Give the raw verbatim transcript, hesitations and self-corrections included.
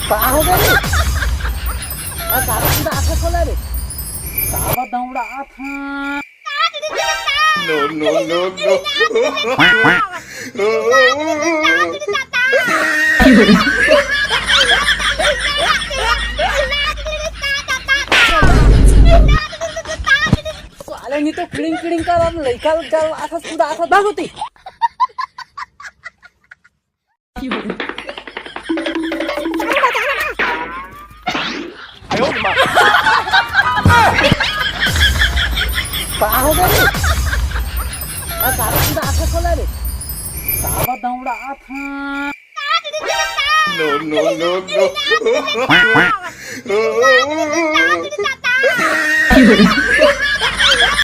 का हो गे रे? आ, का दौड़ात हस ओला रे? काबर दौड़ात हस? No, no, no, no. साले नी तो किड़िंग किड़िंग कर, अब लइका जल आथस, कूदा आथस, भागोती। का हो गे रे? आ, काबर कूदा आथस ओला रे? काबर दौड़ात हस? No, no, no, no.